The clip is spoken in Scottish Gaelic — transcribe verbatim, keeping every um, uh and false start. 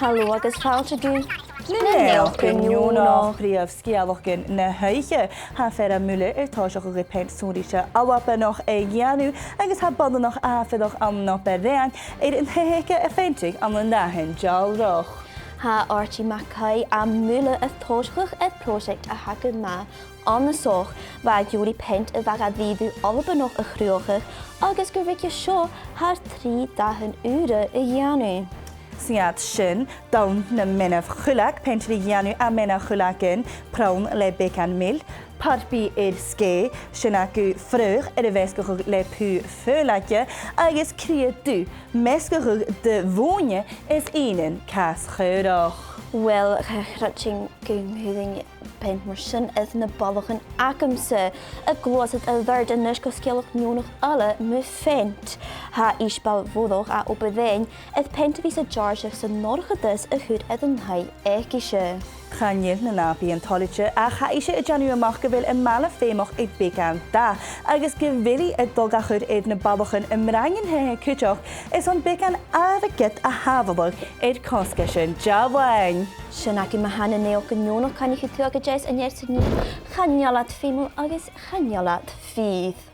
Halò agus fàilte gu Na Naidheachdan Neònach. Prìomh sgeulachdan na h-oidhche. Tha fear à Muile air tòiseachadh air peant sònraichte Albannach a dhèanamh agus tha boireannach a tha a' fuireach ann an Obar Dheathain air an taigh aice a pheantadh ann an dathan dealrach. Tha Archie MacAoidh à Muile air tòiseachadh air pròiseact a tha gu math annasach. Bha e ag iarraidh peant a bha ga dhèanamh Albannach a chruthachadh agus gu ruige seo tha e air trì dathan ùra a dhèanamh. 'S iad sin, donn nam meanbh-chuileag, peant ri dhèanamh à meanbh-chuileagan, prann le beagan mil, purpaidh air sgèith, sin agaibh fraoch air a mheasgachadh le pù faoileag, agus cridhe dubh, measgachadh de bhùirn is ìnean cas-chaorach. Uill, cha chreid sinn gun cuir sinn peant mar sin air na ballachan agamsa. A' gluasad air adhart a-nis gu sgeulachd neònach eile mu pheant. Tha Isbel Mhòrach à Obar Dheathain air peant a bhith a' deàrrsadh san dorchadas a chur air an taigh aice-se. Chan eil na nàbaidhean toilichte ach tha ise a' dèanamh a-mach gu bheil am baile feumach air beagan dath, agus gu bheil i a' dol ga chur air na ballachan am broinn an taighe cuideachd, is ann beagan àbhaigead a shàbhaladh air cosgaisean deamhain. Sin agaibh ma-thà na naidheachdan neònach. Coinnichidh tu a-rithist an-dràsta, chan eil iad feumail agus chan eil iad fìor.